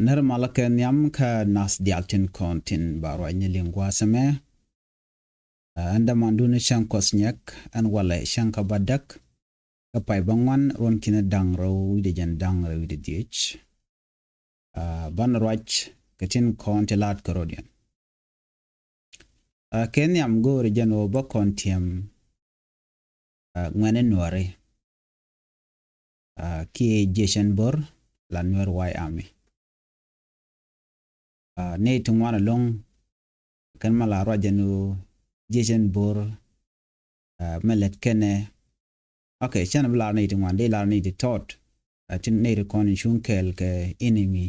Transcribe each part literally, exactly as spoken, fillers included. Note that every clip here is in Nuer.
Nɛr malä kɛ nhiam kä nath diaal tin kɔn tin ba ruacni liŋ gua̱a̱th ɛmɛ. Ɛn dämandun cäŋ Kuɔth Nyɛk, ɛn walɛ cäŋ kä bädäk, kä pay bäŋuan, ruɔ̱n ki̱n da̱ŋ rɛw wi̱cdɛ jiɛn da̱ŋ rɛw wi̱cdɛ dhieec. Banɛ ruac kɛ tin kɔn ti la̱a̱t kɛ rɔ̱diɛn. Kɛ nhiam go̱o̱ri jɛn ɣöö bä kɔn tiɛm ŋuɛ̈ni Nuääri kiɛ jiecɛn bo̱r la Nuer White Army. Nɛy ti ŋuan ɛlɔ̱ŋ kɛn ma la ruac jɛn ɣöö jiecɛn bo̱r mɛ lät kɛnɛ. Ok, canɛ bi lar nɛy ti ŋuan, dee lar nɛy ti tɔt. Tin nɛy ti kɔn in cuŋ kɛɛl kɛ enemy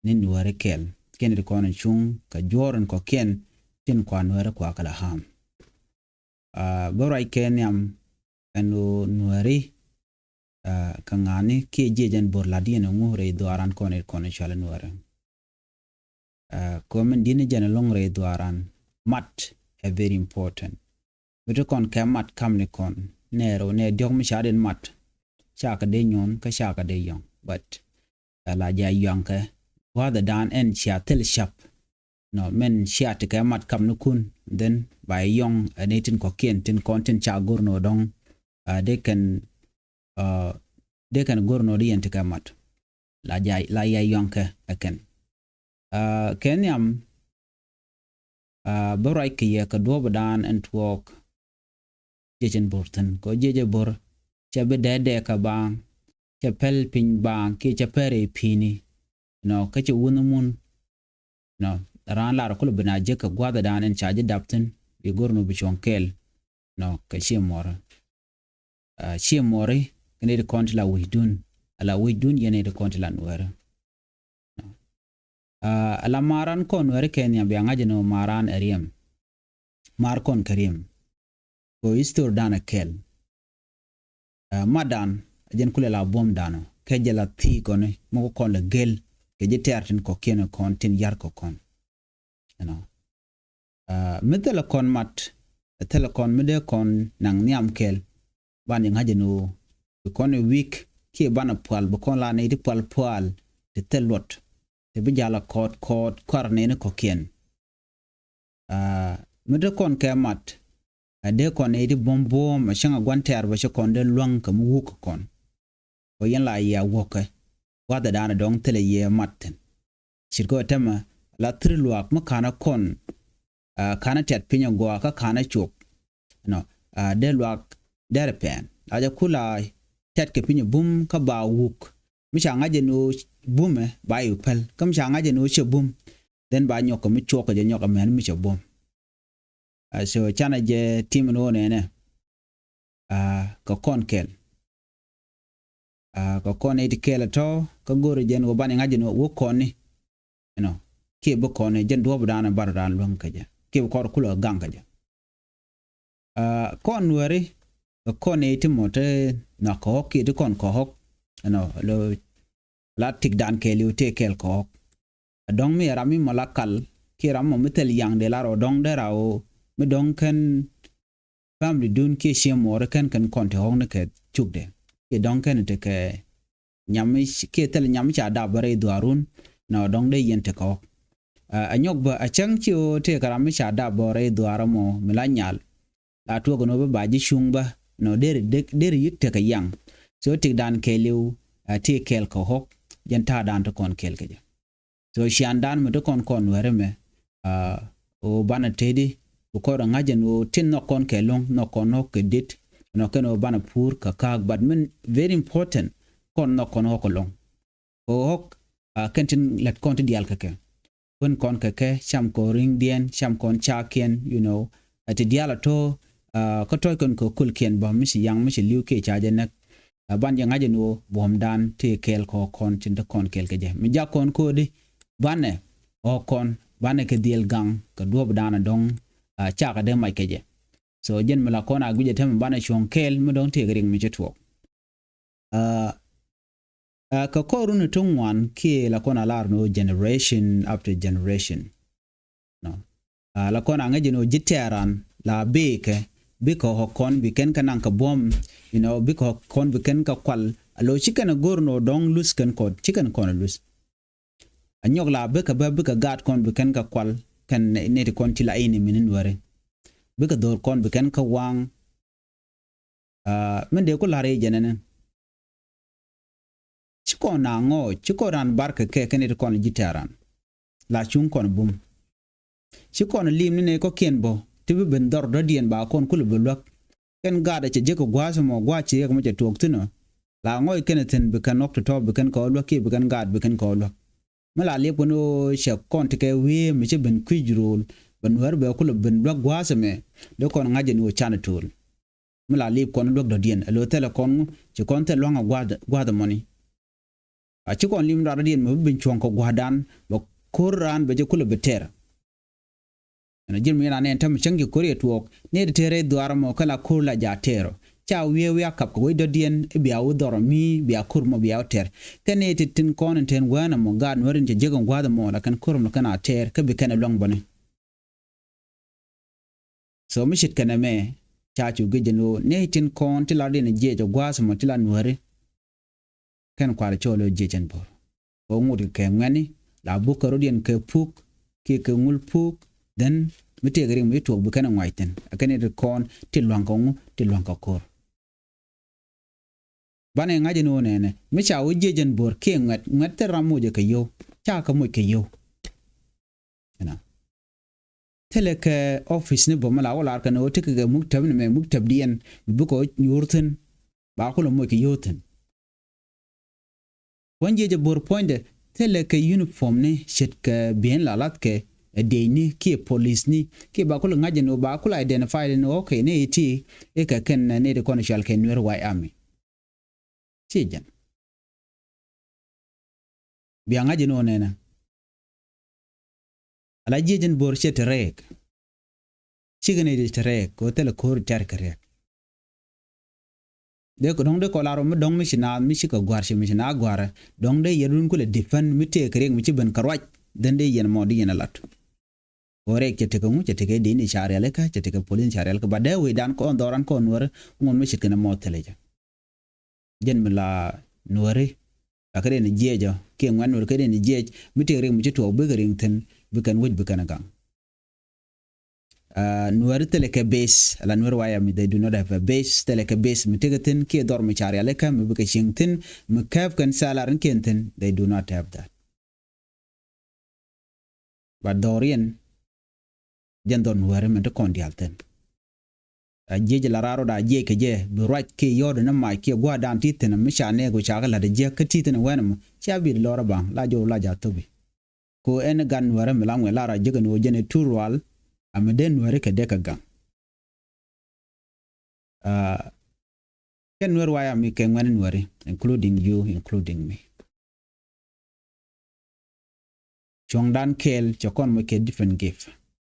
ni Nuääri kɛɛl, kɛn ti kɔn in cuŋ kɛ juɔ̱ɔ̱r in kɔ̱kiɛn tin kua Nuääri kua kɛ la harm. Bä ruac kɛ nhiam ɛn ɣöö Nuääri kɛ ŋa̱ni kiɛ jiecɛn bo̱r la̱t yɛn ɛŋu rɛy dhuaaran kɔn in kɔn in cual Nuääri. Kɛ min di̱t ni jɛn ɛlɔ̱ŋ rɛy dhuaaran, mat ɛ very important. Mi ti kɔn kɛ mat kamni kɔn nɛɛr ɣöö nɛy diɔ̱k mi ca den mat, cakɛ dee nyuɔ̱n kä cakɛ dee yɔ̱ŋ, but la ja yɔ̱ŋkɛ gua̱a̱thɛ daan ɛn cia thil cap. Nɔ min cia ti kɛ mat kamnikun, then ba yɔ̱ŋ ɛ nɛy tin kɔ̱kiɛn tin kɔn tin ca go̱r nɔ dɔ̱ŋ. Dee kɛn dee kɛn go̱r nɔ di yɛn ti kɛ mat. La ja la ya yɔ̱ŋkɛ ɛ kɛn. Kɛ nhiam bä ruac kɛ yɛ kɛ duɔ̱ɔ̱p daan ɛn tuɔɔk jiecɛn bo̱r thi̱n. Kɛ jiecɛ bo̱r cɛ bi dɛɛ dɛɛ kɛ baaŋ, cɛ pɛl piny baaŋ kiɛ cɛ pɛr ɛ pi̱i̱ni. Nɔ kä cɛ wun mun. Nɔ raan lar kulɛ bi na jek kɛ gua̱a̱thɛ daan ɛn ca ji̱ dap thi̱n, bi go̱r nɔ bi cuɔ̱ŋ kɛɛl. Nɔ kɛ ciɛ muɔrä. Ciɛ muɔri kɛ nɛy ti kɔn ti la wi̱cdun. Ala wi̱cdun yɛn nɛy ti kɔn ti la Nuääri. Ala maran kɔn Nuääri kɛ nhiam bia ŋa̱c ni maran ɛ riɛm. Mar kɔn kɛ riɛm. Kɛ history dan ɛ kɛl. Mat dan a jɛn kulɛ la buɔ̱m dan ɔ kɛ jɛ la thii kɔni mi kɔ kɔn lɛ gel kɛ ji̱ tɛɛr tin kɔ̱kiɛn kɔn tin yar kɛ kɔn. Ɛnɔ mi thilɛ kɔn mat, thilɛ kɔn mi dee kɔn naŋ nhiam kɛl. Ban jɛ ŋa̱c ɛn ɣöö bi kɔn ɛ wi̱i̱k kiɛ banɛ pual, bi kɔn la nɛy ti pual pual ti thil luɔt ti bi jal a kɔɔt kɔɔt kuar nɛɛni kɔ̱kiɛn. Mi dee kɔn kɛ mat a dee kɔn nɛy ti buɔ̱m buɔ̱ɔ̱m a cäŋ a gua̱n tɛɛr bä ci kɔn dee luäŋ kɛ mi wuk kɛ kɔn. Kɔ yɛn la yɛ a wäkɛ gua̱thɛ daanɛ dɔ̱ŋ thilɛ yɛ mat thi̱n. Ce̱tkɛ ɣöö tɛmɛ la thir luaak mi ka̱n a kɔn ka̱n a tiat piny a gɔaa kä ka̱n a cuɔp. Nɔ dee luaak derɛ pɛn la jɛ kula tɛt kɛ piny a bum kä ba wuk. Mi ca ŋa̱c jɛ ni ɣöö bumɛ ba i̱ päl, kä mi ca ŋa̱c jɛ ni ɣöö cɛ bum, then ba nyɔk kɛ mi cuɔk kɛ jɛ nyɔk a mɛn mi cɛ bum. So canɛ jɛ tim ni ɣöö nɛnɛ kɛ kɔn kɛl. Kɛ kɔn i̱ ti kɛl a tɔ̱ kä go̱ri jɛn ɣöö ban i̱ ŋa̱c jɛ ni ɣöö wä kɔn ni. Ɛnɔ kiɛ bi kɔn ni jɛn duɔ̱ɔ̱p dan bar dan luäŋ kä jɛ kiɛ bi kɔr kulɛ gaŋ kä jɛ. Kɔn Nuääri kɛ kɔn i̱ ti mɔ te nhɔak kɛ ɣɔ̱k kiɛ ti kɔn kɛ ɣɔ̱k. Ɛnɔ lo la tik dan kɛɛliw tëë kɛɛl kɛ ɣɔ̱k. A dɔ̱ŋ mi ɛ ram mi mɔ la kal kiɛ ram mɔ mi thil yaŋ dee la rɔ dɔ̱ŋ dee ra ɣöö mi dɔ̱ŋ kɛn family dun kiɛ ciɛ muɔɔri kɛn kɛn kɔn te ɣɔ̱k ni kɛ cukdɛ kiɛ dɔ̱ŋ kɛn te kɛ nyam mi kiɛ thil nyam mi ca dap bä rɛy dhuaarun. Nɔ dɔ̱ŋ dee yɛn te kɛ ɣɔ̱k. A nyɔk bä a cäŋ ci ɣöö tëë kɛ ram mi ca dap bä rɛy dhuaar mɔ mi la nyal. La tuɔk ni ɣöö bä ba ji̱ cuŋ bä nɔ deri dek deri yik tekɛ yaŋ. So tik dan kɛɛliw a ti kɛɛl kɛ ɣɔ̱k jɛn ta̱a̱ dan ti kɔn kɛɛl kɛ jɛ. So cian dan mi ti kɔn kɔn wɛri mɛ a ɣöö banɛ tëëdi bi kɔn rɛ ŋa̱c jɛn ɣöö tin nhɔk kɔn kɛ lo̱ŋ nhɔk kɔn ɣɔ̱k kɛ dit. Nɔ kɛn ɣöö banɛ puur kɛ ka̱a̱k, but min very important kɔn nhɔk kɔn ɣɔ̱k kɛ lo̱ŋ. Kɛ ɣɔ̱k a kɛn tin lät kɔn ti diaal kɛ kɛ. Wen kɔn kɛ kɛ cam kɔn ri̱ŋdiɛn cam kɔn cakiɛn, you know. A ti diaal a to̱ kä tɔ̱c kɔn kɛ kulkiɛn bä mi ci yaŋ mi ci li̱w kiɛ ca jɛ näk. A ban jɛ ŋa̱c ɛn ɣöö buɔ̱mdan ti kɛɛl kɛ kɔn tin te kɔn kɛɛl kɛ jɛ mi jak kɔn ko̱o̱di. Banɛ ɣɔ̱k kɔn banɛ kɛ dhiel gaŋ kɛ duɔ̱ɔ̱pdan a dɔ̱ŋ. A cakɛ dee mac kɛ jɛ. So jɛn mi la kɔn a guic ɛ tɛmɛ banɛ cuɔ̱ŋ kɛɛl mi dɔ̱ŋ tëëkɛ riɛk mi ci tuɔɔk. Aa, aa, kɛ kɔr run ti ŋuan kiɛ la kɔn a lar ni ɣöö generation after generation. Nɔ. Aa, la kɔn a ŋäc ni ɣöö ji̱ tɛɛran la bikɛ bikɛ ɣɔ̱k kɔn bi kɛn kɛ naŋ kɛ buɔ̱m, you know, bikɛ ɣɔ̱k kɔn bi kɛn kɛ kual. A lo̱ ci kɛn a go̱r ni ɣöö dɔ̱ŋ luth kɛn kɔn ci kɛn kɔn a luth. A nyɔk la bikɛ bä bikɛ gaat kɔn bi kɛn kɛ kual kɛn nɛy ti kɔn ti la ini mini nuäri. Bikɛ dho̱r kɔn bi kɛn kɛ waŋ. Aa, min dee ku la̱r i̱ jɛnɛni. Ci kɔn na ŋɔɔc ci kɔn ran barkɛ kɛ kɛn nɛy ti kɔn ji̱ tɛ̈ran. La cuŋ kɔn bum. Ci kɔn lim ni nɛy kɔ̱kiɛn bä ti bi ben dhɔr dɔ̱diɛn ba kɔn kulɛ bi luäk. Kɛn gaat ɛ cɛ jek kɛ gua̱a̱th ɛmɔ gua̱a̱th ci riɛk mi cɛ tuɔɔk thi̱n ɔ. La ŋɔc kɛn ɛ thi̱n bi kɛn ɣɔ̱k ti tɔ̱ bi kɛn kɛ ɣɔ̱ luäk kiɛ bi kɛn gaat bi kɛn kɛ ɣɔ̱ luäk. Mi la liep kɛn ɣöö cɛ kɔn ti kɛ wiee mi ci ben kui̱c ro̱o̱l bɛ nuäär bɛ kulɛ ben luäk gua̱a̱th ɛmɛ. Dee kɔn ŋa̱c ɛn ɣöö can ɛ to̱o̱l. Mi la liip kɔn luäk dɔ̱diɛn ɛ lo̱ thilɛ kɔn ŋu ci kɔn thil lua̱ŋ ɛ gua̱th gua̱th ɛmɔni. A ci kɔn lim rat dɔ̱diɛn mɛ bi ben cuɔ̱ŋ kɛ gua̱dan bɛ ko̱r raan bɛ jɛ kulɛ bi tɛr. Ɛn a ji̱n mi ran nɛn tämɛ cäŋ ci ko̱r yɛ tuɔɔk ni ti tɛr rɛy dhuaar ɛmɔ kä la ko̱r la jaat tɛr ɔ. Ca wiee wiaa kap kɛ wec dɔ̱diɛn i̱ bia wä dhɔr ɔ mi bia ko̱r mɔ bia wä tɛr. Kɛ ni ti tin kɔn in tɛn wään ɛmɔ gaat nuäär in cɛ jek in gua̱a̱th ɛmɔ la kɛn ko̱r ɛmɔ kɛn a tɛr kä bi kɛn ɛ luäŋ bäni. So mi ce̱tkɛ nɛmɛ ca cu gec jɛn ɣöö nɛy tin kɔn ti la diɛn jiɛc ɛ gua̱a̱th ɛmɔ ti la nuääri. Kɛn kua̱r cɔɔl ɣöö jiɛc ɛn bo̱r ɣöö ŋot kɛ kɛ ŋuɛ̈ni la buk kɛ rɔ̱diɛn kɛ puk kiɛ kɛ ŋul puk. Then mi tëëkɛ riŋ mi ci tuɔɔk bi kɛn ɛ ŋuac thi̱n ɛ kɛn nɛy tin kɔn ti lua̱ŋ kɛ ŋu ti lua̱ŋ kɛ ko̱r. Banɛ ŋa̱c ɛn ɣöö nɛnɛ mi ca wä jiɛc ɛn bo̱r kiɛ ŋuɛ̈t ŋuɛ̈t thil ram mocɛ kɛ yio̱w ca kɛ moc kɛ yio̱w. Ɛnɔ thilɛ kɛ office ni bä mi la wä lar kɛn ɣöö tekɛ kɛ muktäp ni mɛ muktäpdiɛn mi bikɛ wä nyuur thi̱n. Ba kulɛ moc kɛ yio̱w thi̱n. Kuɔn jiɛc ɛ bo̱r puɔ̱nydɛ thilɛ kɛ uniform ni ce̱tkɛ bi̱i̱n la lathkɛ ɛ diecni kiɛ police ni kiɛ ba kulɛ ŋa̱c ɛn ɣöö ba kulɛ identify ni ɣöö kɛ ni iti i̱ kɛ kɛn ni ti kɔn cual kɛ Nuer White Army. Ci jɛn bia ŋa̱c ɛn ɣöö nɛnɛ. Ala jiɛc ɛn bo̱r cɛ te rɛɛk. Cikɛ nɛy ti te rɛɛk kɛ ɣöö thilɛ ko̱r tɛr kɛ rɛɛk. Dee kɛ dɔ̱ŋ dee kɔ lar ɔ mi dɔ̱ŋ mi ci naath mi cikɛ gua̱r ci mi ci naath gua̱rɛ dɔ̱ŋ dee yɛn run kulɛ defend mi tëëkɛ riɛk mi ci ben kɛ ruac. Then dee yɛn mɔ dee yɛn a lat. Kɛ ɣöö rɛɛk cɛ tekɛ ŋu cɛ tekɛ dee ni ca rialikä cɛ tekɛ police ca rialikä ba dee wecdan kɔn dhɔran kɔn nuäri. Ŋun mi ce̱tkɛ nɛ mɔ thilɛ jɛ. Jɛn mi la nuääri la kä den jiɛc ɔ kiɛ ŋuɛ̈t nuääri kä den jiɛc mi tëëkɛ riɛk mi ci tuɔɔk bikɛ riŋ thi̱n. Bi kɛn wec bi kɛn ɛ gaŋ. Aa, nuääri thilɛ kɛ base ala Nuer White Army they do not have a base thilɛ kɛ base mi tëëkɛ thi̱n kiɛ dhɔr mi ca rialikä mi bikɛ cieŋ thi̱n mi kääp kɛn salary ni kiɛn thi̱n they do not have that. Ba dhɔriɛn jɛn dhɔr nuääri mɛn ti kɔn diaal thi̱n. A jiec la raar rot a jiec kɛ jɛ bi ruac kiɛ yɔɔt ni mac kiɛ gua̱a̱r dan ti thi̱n mi ca nɛɛk wi̱c ca kɛ la̱t jiäk kä ti thi̱n wɛn mɔ cia bi lɔr a baŋ la jɔw la ja̱ thopi. Ko ɛn gan nuääri mi la ŋuɛ lar a jiäk ni wä jɛn i̱ tur rual. A mi dee nuääri kɛ dee kɛ gaŋ. Aa, kɛ Nuer White Army kɛ ŋuɛ̈ni nuääri including you including me. Cuɔ̱ŋdan kɛɛl cɛ kɔn moc kɛ different gift.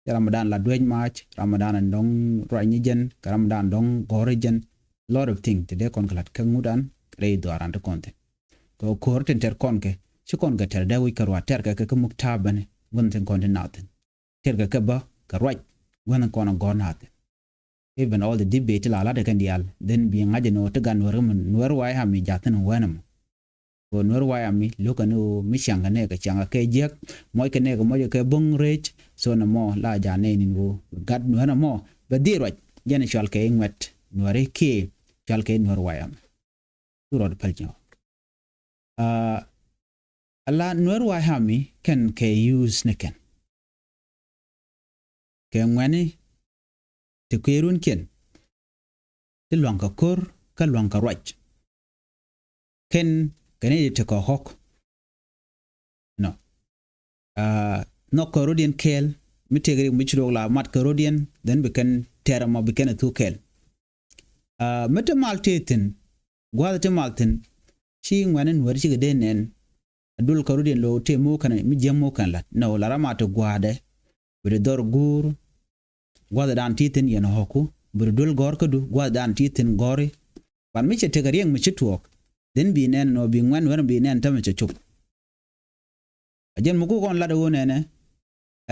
Cɛ ramdan la duec mac ramdan dɔ̱ŋ ruac ni jɛn kɛ ramdan dɔ̱ŋ gɔ̱r jɛn. Lot of thing ti dee kɔn kɛ la̱t kä ŋudan rɛy dhuaaran ti kɔn thi̱n. Kɛ ko̱r tin tɛr kɔn kɛ ci kɔn kɛ tɛr dee wi̱c kɛ ruac tɛr kɛ kɛ kä muk ta̱a̱ bäni gua̱n thi̱n kɔn ti naath thi̱n. Tɛr kɛ kɛ bä kɛ ruac gua̱n thi̱n kɔn a gɔ̱r naath thi̱n. Even all the debate ti la lat kɛn diaal then bi ŋa̱c ɛn ɣöö ti gan nuɛr mi nuɛr wa̱a̱ i̱ ami ja̱thin wɛn ɛmɔ. Kɛ ɣöö nuɛr wa̱a̱ i̱ ami lo̱k kɛn ɣöö mi ciaŋ kɛ nɛɛkɛ ciaŋ kɛ jiäk muɔc kɛ nɛɛkɛ muɔc kɛ buŋ rec. So nɛ mɔ la ja̱ nɛy ni̱n ɣöö gat nuɛr ɛmɔ bɛ dhil ruac jɛn cual kɛ i̱ ŋuɛt nuɛri kiɛ cual kɛ i̱ nuɛr wa̱a̱ i̱ ami. Thurɔt päl nyɔk. Aa, ala nuɛr wa̱a̱ i̱ ami kɛn kɛ use ni kɛn. Kɛ ŋuɛ̈ni ti kuëërun kiɛn ti lua̱ŋ kɛ ko̱r kä lua̱ŋ kɛ ruac. Kɛn kɛ ni ti tekɛ ɣɔ̱k. Nɔ. Aa, nhɔk kɛ ro̱diɛn kɛɛl mi tëëk rik mi ci ro̱o̱k la mat kɛ ro̱diɛn then bi kɛn tɛɛr ɛmɔ bi kɛn ɛ thuk kɛɛl. Aa, mi te mal tëë thi̱n gua̱a̱th te mal thi̱n. Ci ŋuɛ̈ni nuɛ̈r cikɛ dee nɛn. A dul kɛ ro̱diɛn lo̱o̱ tëë mi wä kɛn mi jiäm mi wä kɛn la̱t nɛ wä la ram a te gua̱a̱dɛ. Bi te dhɔr guur gua̱thdan ti thi̱n yɛn ɣɔ̱ku. Bi te duel gɔ̱r kädu gua̱thdan ti thi̱n gɔ̱ri. Ban mi cɛ tekɛ riɛŋ mi ci tuɔɔk then bi nɛn nɔ bi ŋuɛ̈n nuɛ̈r bi nɛn tämɛ cɛ cop. A jɛn mi ku kɔn lat ɛ ɣöö nɛnɛ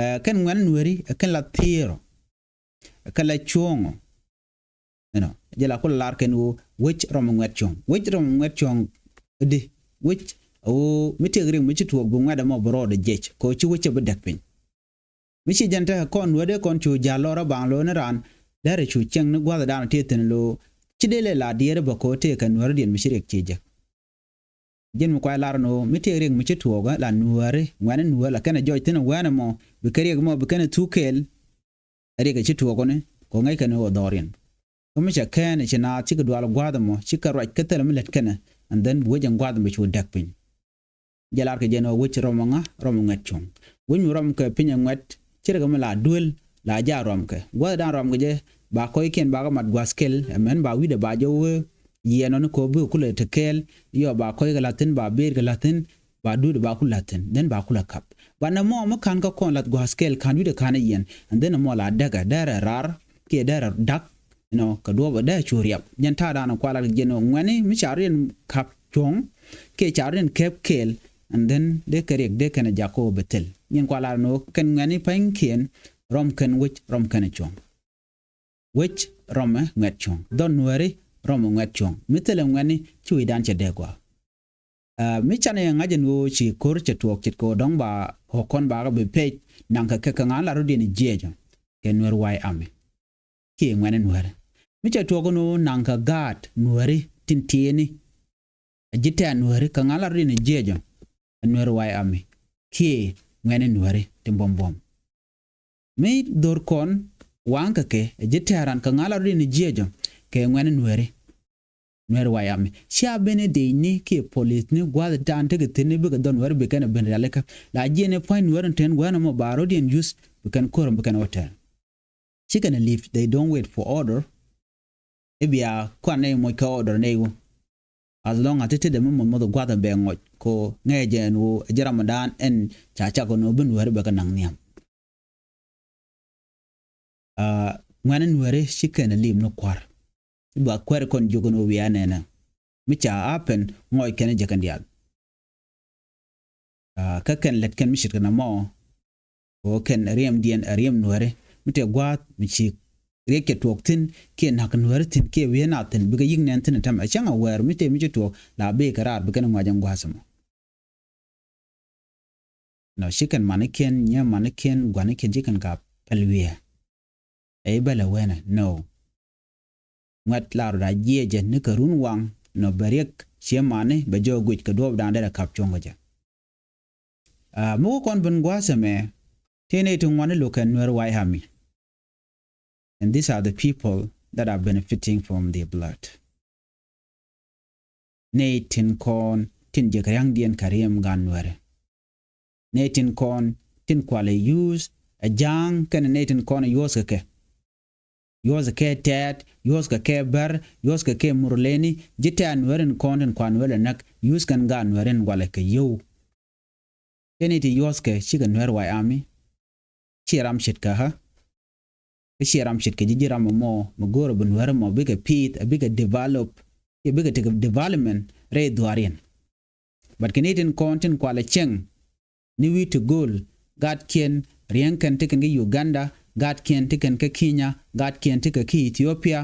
ɛ kɛn ŋuɛ̈n nuɛ̈ri ɛ kɛn la thiëërɔ. Ɛ kɛn la cuɔ̱ɔ̱ŋɔ. Ɛnɔ jɛ la ku la lar kɛn ɣöö wec rɔm ŋuɛ̈t cuɔ̱ɔ̱ŋ wec rɔm ŋuɛ̈t cuɔ̱ɔ̱ŋ. Di wec Ɣöö mi tëëk riɛk mi ci tuɔɔk bi ŋuɛ̈t ɛmɔ bi rɔɔdɛ jiɛc kɛ ɣöö ci wec cɛ bi däk piny. Mi ci jɛn tekɛ kɔn nuäär dee kɔn cu ja̱l lɔrä baŋ lo̱o̱ni raan derɛ cu cieŋ ni gua̱thdan tëë thi̱n lo̱o̱ ci dee lɛ la diɛɛri bä kɛ ɣöö tëëkɛ nuääridiɛn mi ci riɛk ci jek. Ji̱n mi kuay lar ni ɣöö mi tëëk riɛk mi ci tuɔɔkä la nuääri ŋuɛ̈tni nuäär la kɛnɛ jɔc thi̱n ɛ wɛɛn ɛmɔ bikɛ riɛk ɛmɔ bikɛn ɛ thuk kɛɛl. Ɛ riɛk ɛ ci tuɔɔkuni kɛ ɣöö ŋäc kɛn ɣöö dhɔriɛn. Kä mi cɛ kɛɛn ɛ ci naath cikɛ dual gua̱a̱th ɛmɔ cikɛ ruac kä thilɛ mi lät kɛnɛ. And then bi wec ɛn gua̱a̱th ɛmɔ cu däk piny. Jɛ lar kɛ jɛn ɣöö wec rɔm ɛ ŋa, rɔm ɛ ŋuɛ̈t cuɔ̱ŋ. Wec mi rɔm kɛ piny ɛ ŋuɛ̈t ci rɛ kɛ mi la duel la jaak rɔm kɛ gua̱thdan rɔm kɛ jɛ. Ba kɔckiɛn bakɛ mat gua̱a̱th kɛl ɛmɛn ba wi̱cdɛ ba jɛ wee yiɛɛn ɔni kɛ ɣöö bikɛ kulɛ te kɛɛl. Yɔ ba kɔckɛ la̱thi̱n ba bëëtkɛ la̱thi̱n ba duut ba ku la̱thi̱n then ba kulɛ kap. Banɛ mɔ mi ka̱n kä kɔn la̱th gua̱a̱th kɛl ka̱n wi̱cdɛ ka̱n yiɛɛn and then mɔ la däkɛ derɛ raar kiɛ derɛ da̱k. Inɔ kɛ duɔ̱ɔ̱p ɛ dee cu riɛp jɛn ta̱a̱dan kualat kɛ jɛn ɣöö ŋuɛ̈tni mi ca riɛn ka̱p cuɔ̱ŋ kiɛ ca riɛn kɛp kɛɛl. And then dee kɛ riɛk dee kɛn ɛ jak kä ɣöö bɛ thil nyin kualat ni ɣöö kɛn ŋuɛ̈tni pa̱nykiɛn rɔm kɛn wec rɔm kɛn ɛ cuɔ̱ŋ. Wec rɔmɛ ŋuɛ̈t cuɔ̱ŋ dhɔn nuääri rɔmɛ ŋuɛ̈t cuɔ̱ŋ mi thilɛ ŋuɛ̈tni ci wecdan cɛ dee gɔaa. Aa, mi canɛ yɛ ŋa̱c ɛn ɣöö ci ko̱r cɛ tuɔɔk ce̱tkɛ ɣöö dɔ̱ŋ ba ɣɔ̱k kɔn bakä bi pec naŋkɛ kɛ kɛ ŋa̱n la rɔ̱diɛn jiɛcä kɛ nuäär way ami. Kiɛ ŋuɛ̈tni nuääri mi cɛ tuɔɔk ɛn ɣöö naŋkɛ gaat nuääri tin tiɛɛni. A ji̱ tɛ̈ɛ̈n nuääri kɛ ŋa̱n la rɔ̱diɛn jiɛcä ɛ nuäär way ami. Kiɛ ŋuɛ̈tni nuääri tin buɔ̱m buɔ̱m. Mi dho̱r kɔn waŋ kɛ kɛ ɛ ji̱ tɛ̈ran kɛ ŋa̱l a rɔ̱diɛn jiɛcä kɛ ŋuɛ̈tni nuääri. Nuääri way ami cia ben i̱ dec ni kiɛ police ni gua̱th dan tekɛ thi̱n ni bikɛ dhɔn nuääri bikɛn ɛ ben rialikä la jiɛn i̱ pua̱ny nuääri ni ten gua̱n ɛmɔ ba rɔ̱diɛn yuth bikɛn ko̱r ɛmɔ bikɛn hotel. Cikɛn ɛ live, they don't wait for order. I̱ bia kuan nɛy moc kɛ order nɛy wu. As long as ti tetdɛ mi moth moth gua̱th ɛn bɛ ŋɔc ko ŋɛɛ jɛ ɛn wu ɛ ji̱ ramadan ɛn ca cak ɛn wu bi nuääri bɛ kɛ naŋ nhiam. Aa, ŋuɛ̈tni nuääri ci kɛn ɛ li̱i̱m ni kua̱r. I̱ ba kuäär kɔn jiök ɛn wu bia nɛnɛ mi ca happen ŋɔc kɛn jɛ kɛn diaal. Aa, kä kɛn lät kɛn mi ce̱tkɛ nɔmɔ. Kɛ ɣöö kɛn riɛmdiɛn ɛ riɛm nuääri mi tëë gua̱a̱th mi ci riɛk cɛ tuɔɔk thi̱n kiɛ na̱k nuääri thi̱n kiɛ wi̱i̱ naath thi̱n bikɛ yi̱k nɛn thi̱n ɛ tɛm ɛ cäŋ a wɛɛr mi tëë mi ci tuɔɔk la bëë kɛ raar bikɛn ŋuac ɛn gua̱a̱th ɛmɔ. Nɔ ci kɛn manikiɛn nyɛ manikiɛn guanikiɛn ci kɛn ka pɛl wi̱i̱. Ɛ i̱ bɛl ɛ weenɛ no. Ŋuɛ̈t la rɔ̱da jiɛcɛ ni kɛ run waŋ nɔ bɛ riɛk ciɛ mani bɛ jɔɔk guic kɛ duɔɔpdan derɛ ka̱p cuɔ̱ŋ kɛ jɛ. Aa, mi wä kɔn ben gua̱a̱th ɛmɛ tëë nɛy ti ŋuani lo̱kɛ nuäär way ami. And these are the people that are benefiting from their blood. Nɛy tin kɔn tin jek ria̱ŋdiɛn kɛ riɛm gan nuääri. Nɛy tin kɔn tin kualɛ yuuth ɛ ja̱a̱ŋ kɛnɛ nɛy tin kɔn ɛ yuɔ̱thkɛ kɛ. Yuɔ̱thkɛ kɛ tɛɛt, yuɔ̱thkɛ kɛ bär, yuɔ̱thkɛ kɛ murleni, ji̱ tɛɛt nuääri in kɔn tin kuan nuäär ɛ näk, yuuth kɛn gaat nuääri in gualɛ kɛ yio̱w. Kɛn i̱ ti yuɔ̱thkɛ cikɛ nuäär way ami. Ciɛ ram ce̱tkɛ ɣä. Kä ciɛ ram ce̱tkɛ ji̱ ji̱ ram ɛmɔ mi go̱o̱rɛ bi nuäär ɛmɔ bikɛ pi̱i̱th ɛ bikɛ develop. Ciɛ bikɛ tekɛ development rɛy dhuaariɛn. But kɛ ni tin kɔn tin kualɛ cieŋ ni wi̱i̱ ti go̱o̱l, gaatkiɛn riɛŋkɛn ti kɛn kä Uganda, gaatkiɛn ti kɛn kä Kenya, gaatkiɛn ti kɛ kä Ethiopia.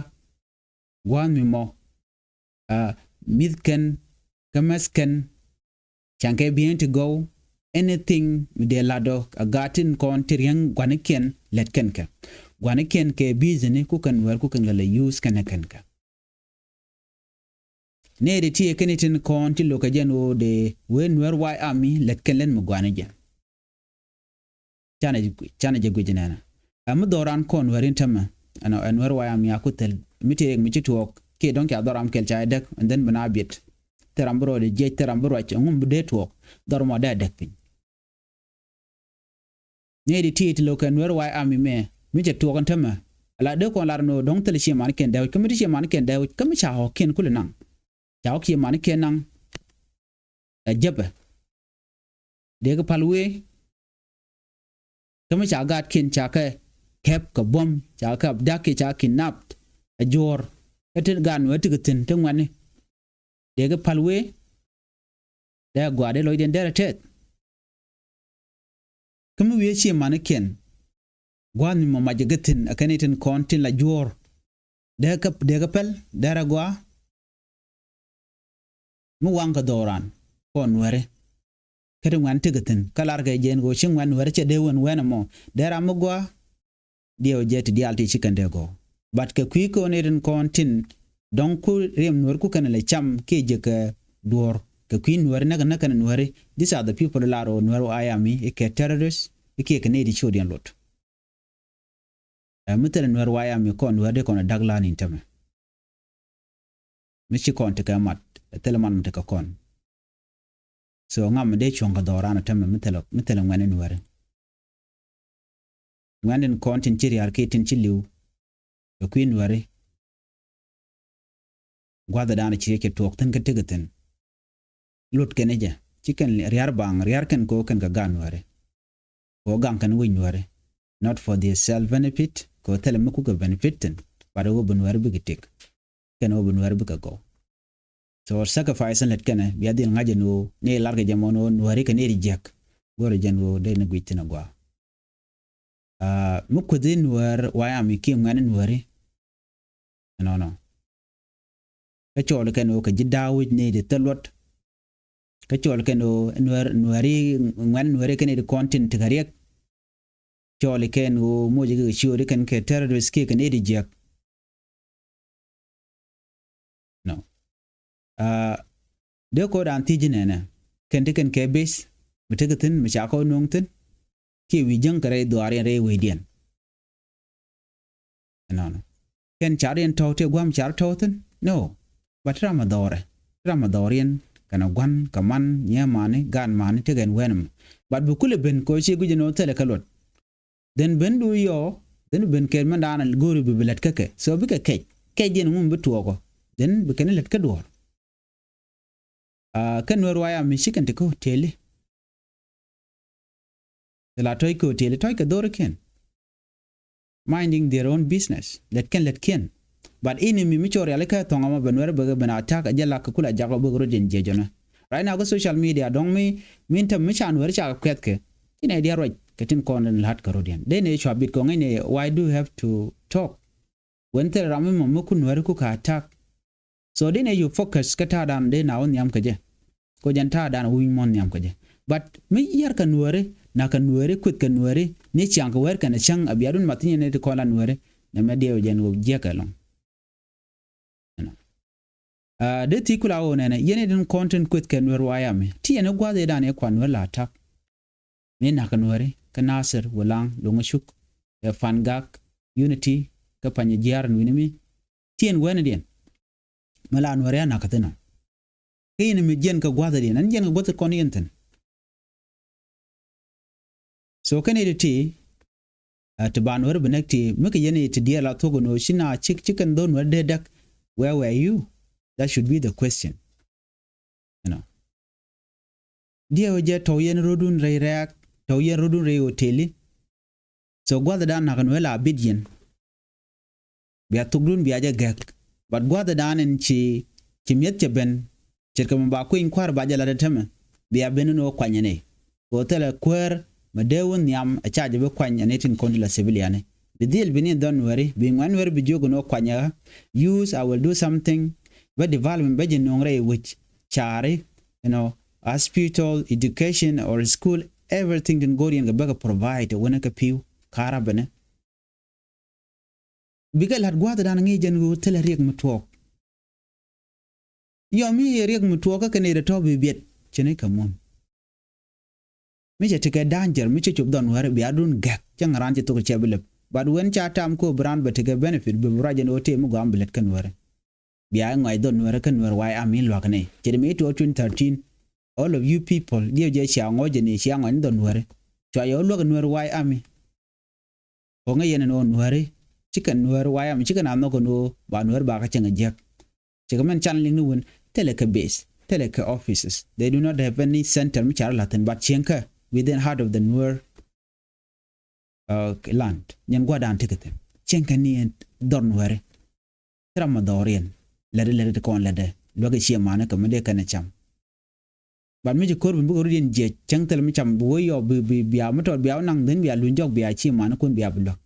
Gua̱a̱th mi mɔ, aa, mi̱thkɛn kä mɛ̈thkɛn. Ca̱ŋkɛ bi̱i̱n ti gɔw, anything mi dee lat ɔ a gaat tin kɔn ti riäŋ gua̱nikiɛn lät kɛn kɛ. Gua̱nikiɛn kɛ business ku kɛn wɛr ku kɛn kɛ lɛ use kɛn kɛn kɛ. Nɛy ti ti ɛ kɛn itin kɔn ti lo̱kɛ jɛn ɣöö dee wee nuäär way ami lät kɛn lät mi gua̱ni jɛ. Canɛ, canɛ jɛ guic nɛnɛ. Ɛ mi dhɔran kɔn nuäär in tämɛ ɛn, ɛn nuäär way ami a ku thil mi ti rɛk mi ci tuɔɔk kiɛ dɔ̱ŋ ca dhɔr ram kɛl ca jɛ däk and then bi na biɛt. Thil ram bi rɔɔdɛ jiɛc, thil ram bi ruac ɛŋu mi dee tuɔɔk, dhɔr mɔ dee däk piny. Nɛy ti ti ti lo̱kɛ nuäär way ami mɛ mi cɛ tuɔɔk ɛn tämɛ. Ala dee kɔn lar ni ɣöö dɔ̱ŋ thil ciɛ manikiɛn dee wec kä mi ti ciɛ manikiɛn dee wec kä mi ca ɣɔ̱kiɛn kulɛ naŋ. Ca ɣɔ̱kiɛn manikiɛn naŋ. Ɛ jäpɛ dee kɛ pal wee. Kä mi ca gaatkiɛn ca kɛ kɛp kɛ buɔ̱m, ca kɛ abduct kiɛ ca kidnap. Ɛ juɔ̱ɔ̱r kä ti gaat nuäär ti kɛ thi̱n ti ŋuɛ̈tni. Dee kɛ pal wee. Dee gɔaa dee lɔcdiɛn derɛ tɛth. Kä mi wiee ciɛ manikiɛn gua̱a̱th mi mɔ mac jɛ kä thi̱n ɛ kɛn itin kɔn tin la juɔ̱ɔ̱r. Dee kä, dee kä pɛl derɛ gɔaa. Mi waŋ kɛ dhɔran kɔn Nuääri. Kä ti ŋuɛ̈n tekɛ thi̱n kä larkɛ jɛ ɛn ɣöö ci ŋuɛ̈n Nuääri cɛ dee wän wɛn ɛmɔ dee ram mi gɔaa. Diɛw jɛ ti diaal ti ci kɛn dee gɔw. But kɛ kui̱ kɔn i̱ rin kɔn tin dɔ̱ŋ ku riɛm Nuääri ku kɛn lɛ cam kiɛ jɛ kɛ duɔ̱ɔ̱r kɛ kui̱ Nuääri näk näk kɛn Nuääri. These are the people lar ɣöö Nuääri wa yam i̱ kɛ terrorist i̱ kiɛ kɛ nɛy ti ci ɣöö diɛn lot. Ɛ mi thilɛ Nuääri wa yam i̱ kɔn Nuääri dee kɔn ɛ da̱k la̱a̱n in tämɛ. Mi ci kɔn tekɛ mat ɛ thilɛ man mi tekɛ kɔn. So ŋam mi dee cuɔ̱ŋ kɛ dhɔran ɛ tämɛ mi thilɛ mi thilɛ ŋuɛ̈ni Nuääri. Ŋuɛ̈ni kɔn tin ci ria̱r kiɛ tin ci li̱w. Kɛ kui̱ Nuääri. Gua̱thɛ da̱a̱n ci riɛc kɛ tuɔɔk thi̱n kä tekɛ thi̱n. Lot kɛn jɛ ci kɛn ria̱r baŋ ria̱r kɛn kɛ ɣöö kɛn kɛ ga̱a̱n Nuääri. Kɛ ɣöö gaŋ kɛn wi̱c Nuääri. Not for their self benefit kɛ ɣöö thilɛ mi kukɛ benefit thi̱n. But ɣöö bi Nuääri bikɛ tëk. Kɛn ɣöö bi Nuääri bikɛ gɔw. So sacrifice in lät kɛnɛ bia dhil ŋa̱c ɛn ɣöö ni larkɛ jɛ mɔn ɣöö Nuääri kɛ ni ri jiäk. Go̱rɛ jɛn ɣöö dee ni guic thi̱n agɔaa. Aa mi kueth in Nuäär wa yam i̱ kiɛ ŋuɛ̈ni Nuääri. Ɛnɔnɔ. Kä cɔɔl kɛn ɣöö kɛ ji̱ da̱a̱ wi̱c ni di thil luɔt. Kä cɔɔl kɛn ɣöö Nuäär Nuääri ŋuɛ̈ni Nuääri kɛn di kɔn tin ti kɛ riɛk. Cɔɔl kɛn ɣöö moc kɛ ciööri kɛn kɛ terrorist kiɛ kɛn di jiäk. No. Aa dee ko̱o̱dan thiec ji̱ nɛnɛ kɛn ti kɛn kɛ base mi tekɛ thi̱n mi ca kɔ nuɔ̱ŋ thi̱n. Kiɛ wi̱i̱ jäŋ kɛ rɛy dhuaar yɛn rɛy wecdiɛn. Ɛnɔnɔ kɛn car yɛn tɔ̱w tëë gua̱a̱m car tɔ̱w thi̱n. No. But ti ram a dhɔrɛ ti ram a dhɔr yɛn kɛn a gua̱n kɛ man nyɛ mani gaan mani tekɛ ɛn wɛn ɛmɔ. But bi kulɛ ben kɛ ɣöö ciɛ guic ɛn ɣöö thilɛ kɛ luɔt. Then ben du yɔ then ben kɛ mɛn daanɛ go̱o̱ri bi bi lät kä kɛ so bikɛ kɛc kɛc diɛn ŋum bi tuɔɔkɔ. Then bi kɛn lät kä duɔ̱ɔ̱r. Aa kä Nuäär wa yam i̱ ci kɛn ti kä hoteli. Ti la tɔ̱c kɛ hoteli tɔ̱c kɛ dhorikiɛn. Minding their own business lät kɛn lät kiɛn. But ini mi mi cɔɔr yali kä thɔŋ amɔ ben Nuäär bek ben attack a jɛ lak kɛ kula jakɔ bek rot in jiɛc ɔnɛ. Right now kä social media dɔŋ mi min tɛm mi ca Nuäär ca kɛ kuɛth kɛ. Ci nɛ diaal ruac kɛ tin kɔn in la̱t kɛ rot yɛn dee nɛ cua bit kɔŋ in why do you have to talk. Wen thil ram mi mɔ mi ku Nuääri ku ka attack. So dee nɛ yu focus kä ta̱a̱ dan dee na wä nhiam kɛ jɛ. Ko jɛn ta̱a̱ dan wi̱ny muɔ̱n nhiam kɛ jɛ. But mi yɛr kɛ Nuääri na kɛ Nuääri kueth kɛ Nuääri ni ciaŋ kɛ wɛr kɛn cäŋ a bia dun math nyɛ ni ti kɔn la Nuääri. Nɛ mɛ diɛw jɛn wä jiɛk ɛlɔŋ. Ɛnɔ. Aa dee thi kula wä nɛnɛ yɛn i̱ din kɔn tin kueth kɛ Nuääri wa yam i̱ ti yɛn i̱ gua̱th i̱ dan i̱ kuan Nuääri la attack. Mi nakä Nuääri kä Nasir, Wulaŋ, Loŋä Cuk, ɛ Pangak, Unity, kä Panyijiar ɛn wi̱ni mi. Ti ɛn gua̱thdiɛn. Mi la Nuääri a nakä thi̱n ɔ. Kä yɛn mi jiɛn kɛ gua̱thdiɛn ɛn jiɛn kɛ gua̱th kɔn yɛn thi̱n. So kɛn i̱ ti ti ɛ ti ba Nuääri bi näk ti mi kɛ yɛn i̱ ti diɛɛl a thuɔ̱k ɛn ɣöö ci na cik ci kɛn dho̱r Nuääri dee däk. Where were you? That should be the question. You know. Diɛw jɛ tɔw yɛn rɔdun rɛy rɛɛk tɔw yɛn rɔdun rɛy hoteli. So gua̱thdan nakä Nuääri la bit yɛn. Bia thukdun bia jɛ gɛk. But gua̱thdan in ci ci mi̱eth cɛ ben. Ce̱tkɛ mɛ ba kueny kua̱r ba jɛ lat ɛ tämɛ bia ben in wä kuany ɛnɛ. Kɛ ɣöö thilɛ kuäär mɛ dee wä nhiam ɛ ca jɛ bi kuany ɛn itin kɔn ti la civiliani. Bi dhil bi ni dhɔn Nuääri bi ŋuɛ̈n Nuääri bi jiök in wä kuany ɛ ɣä. Use I will do something. Bä development bä ji̱ nuɔ̱ŋ rɛy wi̱c caari. You know, hospital, education or school, everything tin go̱o̱r yɛn kɛ bäkɛ provide ɛ wänä kɛ pi̱w ka̱rä bɛnɛ. Bikɛ la̱t gua̱a̱thdan ŋi̱i̱c jɛn ɣöö thilɛ riɛk mi tuɔɔk. Yɔm i̱ riɛk mi tuɔɔk kä kɛn i̱ rɛ tɔ̱ bi biɛt cini kɛ mun. Mi cɛ tekɛ danger mi cɛ cop dhɔn Nuääri bia dun gɛk cɛ ŋa̱ran cɛ thok cɛ bi lɛp. But wen ca tam ko bi raan bɛ tekɛ benefit bi bi ruac jɛn ɣöö tëë mi gɔaa mi bi lɛt kä Nuääri. Bia ŋɔac dhɔn Nuääri kä Nuääri wa yam in luäk ni cɛ di mi tuɔɔk twenty thirteen. All of you people diɛw jɛ cia ŋɔc jɛ ni cia ŋɔc ni dhɔn Nuääri. Cua yɛ wä luäk Nuääri wa yam in. Kɔŋä yɛn ɛn ɣöö Nuääri cikɛ Nuääri wa yam cikɛ na nhɔk ɛn ɣöö ba Nuääri ba kä cieŋ ɛ jiäk. Cikɛ mɛn can liŋ ni wun thilɛ kɛ base thilɛ kɛ offices. They do not have any center mi car la̱thin but cieŋ kä within heart of the Nuer uh, land. Nyɛn gua̱dan tekɛ thin cieŋ kä ni dhɔr Nuääri. Thil ram mi dhɔriɛn lätdɛ lätdɛ ti kɔn lätdɛ luäk i̱ ciɛ mani kɛ mi dee kɛn ɛ cam. But mi ci ko̱r bi mi bikɛ rut yɛn jiɛc cäŋ thil mi cam bi wee yɔɔk bi bi bia mi tɔt bia wä naŋ dhin bia luny jɔk bia ci mani kun bia bi luäk.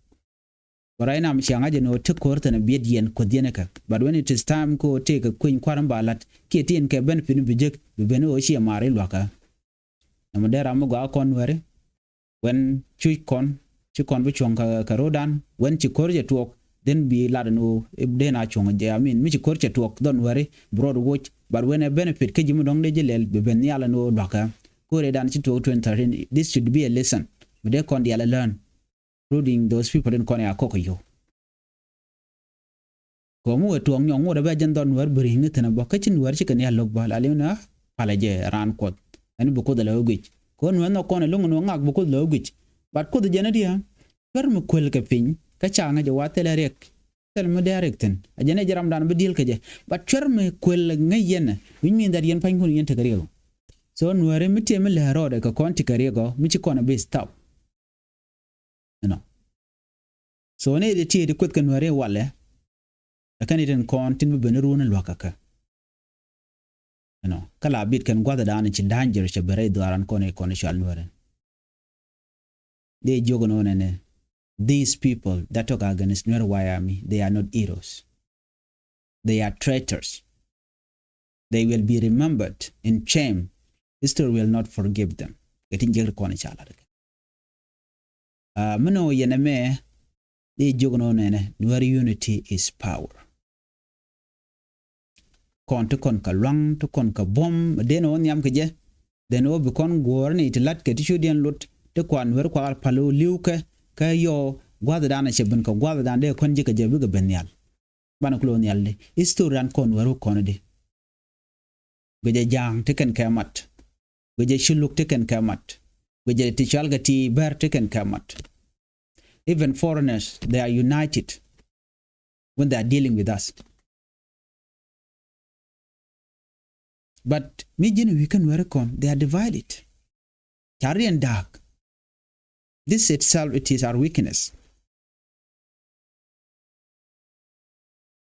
Kɛ ruac nam cia ŋa̱c ɛn ɣöö ti ko̱r thi̱n a biɛt yɛn kuoth yɛn ɛ kɛ. But when it is time kɛ ɣöö tëëkɛ kueny kua̱r in ba la̱t kiɛ ti in kɛ benefit in bi jek bi ben ɣöö ciɛ maar i̱ lua̱kä. Nɔmɔ dee ram mi gɔaa kɔn Nuääri. When cuc kɔn ci kɔn bi cuɔ̱ŋ kɛ, kɛ ro̱o̱dan. When ci ko̱r cɛ tuɔɔk then bi lat ɛn ɣöö dee na cuɔ̱ŋ jɛ, I mean, mi ci ko̱r cɛ tuɔɔk dhɔn Nuääri bi rɔɔd woc. But when a benefit kä ji̱ mi dɔ̱ŋ dee ji̱ lɛl bi ben nhial ɛn ɣöö lua̱kä. Ko̱r ëëdan ci tuɔɔk twenty thirteen, this should be a lesson mi dee kɔn diaal ɛ learn, including those people in kɔn ya kɔk kɛ yio̱w. Kɛ ɣöö mi wee tuɔɔk nyɔk ŋot ɛ bɛ jɛn dhɔn Nuäär bi ri̱ŋ ni thi̱n ɛ bä kä ci Nuäär cikɛ ni a lo̱k bä la li̱w ni a palɛ jɛ raan kuɔth. Ɛn bi kuoth ɛ lɛ wee guic kɛ ɣöö Nuäär nhɔk kɔn ɛ lo̱ŋ ni wä ŋak bi kuoth lɛ wee guic. But kuoth jɛn ɛ diɛ cuɛr mi kuël kɛ piny kä ca ŋäc ɛ wa thilɛ riɛk. Thil mi dee a riɛk thi̱n ɛ jɛn ɛ jɛ ramdan bi di̱el kɛ jɛ. But cuɛr mi kuël ŋäc yɛn ɛ, which mean that yɛn pa̱nykun yɛn tekɛ riɛk ɔ. So Nuääri mi tiee mi lɛ rɔɔdɛ kɛ kɔn tikɛ riɛk ɔ mi ci kɔn ɛ bi stop. You know. So ni di ti di kueth kɛ Nuääri walɛ. Ɛ kɛn itin kɔn tin bi ben run luak kɛ kɛ. You know, kä la bit kɛn guath dan ci danger cɛ ben rɛy dhuaran kɔn i kɔn i cual Nuääri. Di jiök nɔ nɛnɛ, these people that talk against Nuer White Army, they are not heroes. They are traitors. They will be remembered in shame. History will not forgive them. Kɛ tin jiäk ti kɔn i̱ ca lat kɛ. Aa, mi nɔ yɛn ɛmɛ di jiök nɔ nɛnɛ, Nuer unity is power. Kɔn ti kɔn kɛ luaŋ, ti kɔn kɛ buɔ̱m, den ɔ nhiam kɛ jɛ. Den ɔ bi kɔn guɔ̱ɔ̱r ni ti lat kɛ ti cu diɛn lot, ti kuan Nuer kuak al pal ɔ li̱w kɛ, kɛ yɔ gua̱th dan a cɛ ben kɛ gua̱th dan dee kɔn ji̱ kɛ jɛ bikɛ ben nhial. Banɛ kulɛ wä nhial di. History dan kɔn Nuäär wä kɔn di. Guic jɛ ja̱a̱ŋ ti kɛn kɛ mat. Guic jɛ culuk ti kɛn kɛ mat. Guic jɛ ti cual kɛ ti bɛr ti kɛn kɛ mat. Even foreigners, they are united when they are dealing with us. But mi ji̱n wi̱i̱ kä Nuääri kɔn, they are divided. Ca riɛn da̱a̱k. This itself, it is our weakness.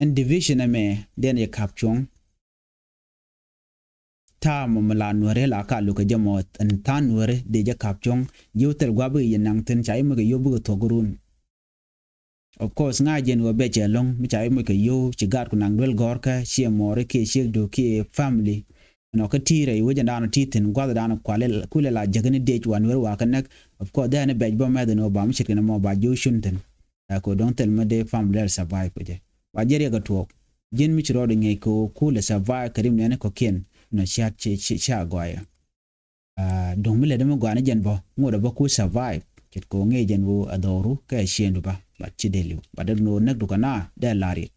Ɛn division ɛmɛ den yɛ kap cuɔ̱ŋ. Ta̱a̱ mɔ mi la Nuääri la ka lukɛ jɛ mɔ ɛn tha̱a̱ŋ Nuääri dee jɛ kap cuɔ̱ŋ. Ji̱ wä thil gua̱a̱ bikɛ yɛ naŋ thi̱n ca yɛ mɛ kɛ yio̱w bikɛ thuɔ̱k run. Of course ŋa̱c jɛn ɣöö bɛ cɛ lo̱ŋ mi ca i̱ moc kɛ yio̱w ci gaat ku naŋ duel gɔ̱rkä ciɛ mɔɔri kiɛ ciek duk kiɛ family. Nɔ kä ti̱i̱rɛ i̱ wecɛn daanɔ ti̱i̱ thi̱n gua̱th daanɔ kualɛ kulɛ la jäk ni dec wa Nuer wa kä näk. Of course dhɛɛn i̱ bɛc bä mɛth ni ɣöö ba mi ce̱tkɛ ni mɔ ba ji̱ wä cun thi̱n. Ɛ kɛ ɣöö dɔ̱ŋ thil mi dee family rɛ survive kɛ jɛ ba jiɛt riɛk kɛ tuɔɔk. Ji̱n mi ci rɔɔd iŋɛc kɛ ɣöö kulɛ survive kɛ rim nɛɛni kɔ̱kiɛn nɔ cia̱t ci ci ci a gɔaaɛ. Aa, duŋ mi lɛ dee mi gɔaa ni jɛn bä ŋot ɛ bä ku survive ce̱tkɛ ɣöö ŋee jɛn ɣöö ɛ dhɔru kɛ ɛ ciëŋdu bä, but ci dee li̱w, but dee duŋ ɣöö näk dukɛ na dee la̱r yet.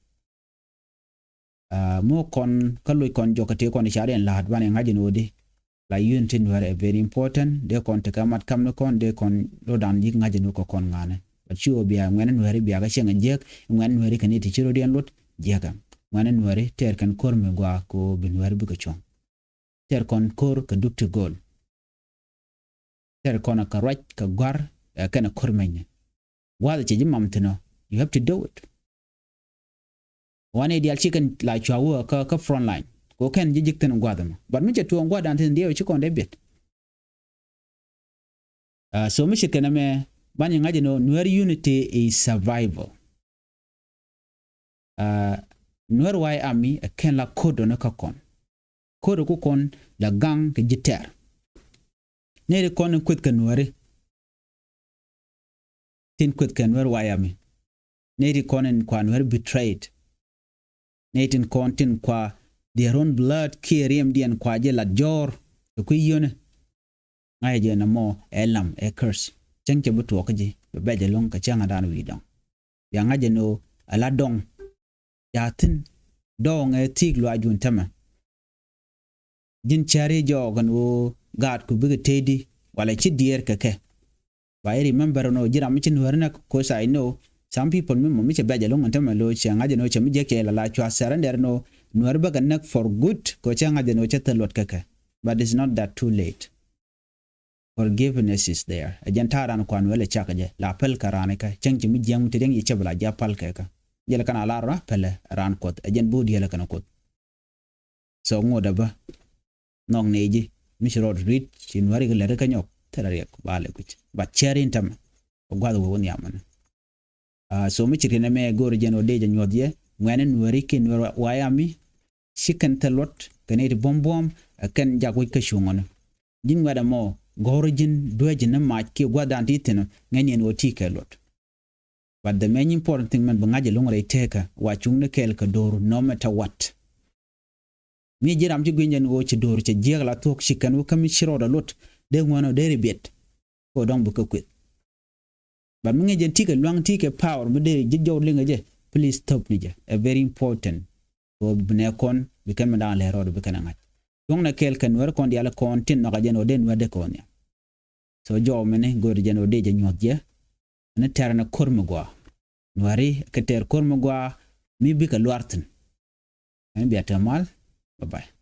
Aa, mi wä kɔn kä loc kɔn jɔk kɛ tëë kɔn i̱ ca riɛn la̱a̱t banɛ ŋa̱c jɛn ɣöö di la unity Nuäär ɛ very important. Dee kɔn tekɛ mat kam ni kɔn dee kɔn lo̱dan yi̱k ŋa̱c jɛn ɣöö kɛ kɔn ŋa̱nɛ, but ci ɣöö bia ŋuɛ̈ni Nuääri bia kɛ cieŋ ɛ jiäk. Ŋuɛ̈ni Nuääri kɛn i̱ ti ci rɔ̱diɛn lot jiäkä. Ŋuɛ̈ni Nuääri tɛɛr kɛn ko̱r mi gɔaa kɛ ɣöö bi Nuääri bikɛ cuɔ̱ŋ. Tɛr kɔn ko̱r kɛ duk ti go̱o̱l. Tɛr kɔn kɛ ruac kɛ gua̱r ɛ kɛn ko̱r mɛnyɛ. Gua̱th cɛ ji̱ mam thi̱n ɔ, you have to do it. Wanɛ diaal ci kɛn la cua wä kä kä front line kɛ kɛn ji̱ ji̱k thi̱n gua̱th ɛmɔ, but mi cɛ tuɔɔŋ gua̱th dan thi̱n diɛw ci kɔn dee biɛt. Aa, so mi ce̱tkɛ nɛmɛ banɛ ŋa̱c ɛn ɣöö Nuer unity is survival. Aa, Nuer White Army ɛ kɛn la ko̱r dɔ̱ni kä kɔn. Ko̱r ku kɔn la gaŋ kɛ ji̱ tɛr. Nɛy ti kɔn in kueth kɛ Nuääri tin kueth kɛ Nuer White Army. Nɛy ti kɔn in kua Nuääri betrayed. Nɛy tin kɔn tin kua their own blood kiɛ riɛmdiɛn kua jɛ lat jɔ̱ɔ̱r kɛ kui̱ yio̱ni. Ŋa̱cɛ jɛ nɔmɔ ɛ lam ɛ curse. Cäŋ cɛ bi tuɔɔk kä ji̱ bɛ bɛc ɛlɔ̱ŋ kɛ cäŋ a daan wi̱i̱ dɔ̱ŋ. Bia ŋa̱c jɛ ni ɣöö ɛ la dɔ̱ŋ. Ca thi̱n dɔ̱ŋ ɛ thi̱i̱k luaacdun tämɛ. Ji̱n cäri jɔɔk ɛn ɣöö gaatku bikɛ tëëdi walɛ ci diɛɛr kɛ kɛ. Ba i̱ remember ɛn ɣöö ji̱ ram mi ci Nuääri näk, 'cause I know some people mi mɔ mi cɛ bɛc ɛlɔ̱ŋ ɛn tämɛ lo̱c cɛ ŋa̱c ɛn ɣöö cɛ mi jiäk cɛ la la cua surrender ɛn ɣöö Nuääri bäkɛ näk for good, 'cause cɛ ŋa̱c ɛn ɣöö cɛ thil luɔt kɛ kɛ. But it's not that too late. Forgiveness is there. Ɛ jɛn ta̱a̱ raan kuan wël ɛ cak ɛ jɛ la päl kɛ raan ikä cäŋ ci mi jiäŋ mi te riäŋ yi cɛ bi la ji̱ a päl kɛ kä. Jɛl kɛn a lar rɔ päl ɛ raan kuɔth ɛ jɛn bi wä diɛl ɛ kɛn kuɔth. So ŋot ɛ bä nhɔk nɛy ji̱ mi ci rɔɔd ri̱t ci Nuääri kɛ lɛr ikä nyɔk thilɛ riɛk ba lɛ kui̱c. But cɛɛr in tämɛ kɛ gua̱th wee wä nhiam mɛnɛ. So mi ci riɛn ɛmɛ go̱o̱r jɛn ɔ dee jɛ nyuɔth yɛ ŋuɛni nuɛri kiɛ nuɛr wayami. Ci kɛn thil luɔt kɛn iti buɔ̱m buɔ̱m ɛ kɛn jak wi̱c kä cuŋɔni. Ji̱n ŋuɛt ɛmɔ gɔ̱r ji̱n duee ji̱n ni mac kiɛ gua̱thdan ti thi̱n ŋɛn yɛn ɣöö ti kɛ luɔt. But the main important thing mɛn bi ŋa̱c ɛlɔ̱ŋ rɛy tekä wa cuŋni kɛɛl kɛ do̱r nɔmɛ te wat. Mi ji̱ ram ci gui̱ny jɛn ɣöö ci do̱r cɛ jiɛk la thuɔ̱k ci kɛn wä kä mi ci rɔɔdɛ luɔt dee ŋuɛn ɔ dee ri biɛt. Kɛ ɔ dɔ̱ŋ bi kä kueth. But mi ŋi̱i̱c jɛn ti kɛ lua̱ŋ ti kɛ power mi dee ji̱ jɔw liŋɛ jɛ. Please thop ni jɛ ɛ very important. Kɛ ɔ bi nɛ kɔn bi kɛn mi da̱a̱n lɛ rɔɔdɛ bi kɛn ɛ ŋa̱c. Cuɔ̱ŋnɛ kɛɛl kɛ nuɛr kɔn diaal kɔn tin nɔk a jɛn ɔ dee nuɛr dee kɔn nhiam. So jɔw mini go̱o̱r jɛn ɔ dee jɛ nyuɔth jɛ. Ni tɛr ni ko̱r mi gɔaa. Nuɛri kɛ tɛr ko̱r mi gɔaa mi bikɛ luar thi̱n. Ɛn bia tɛ mal. Bye bye.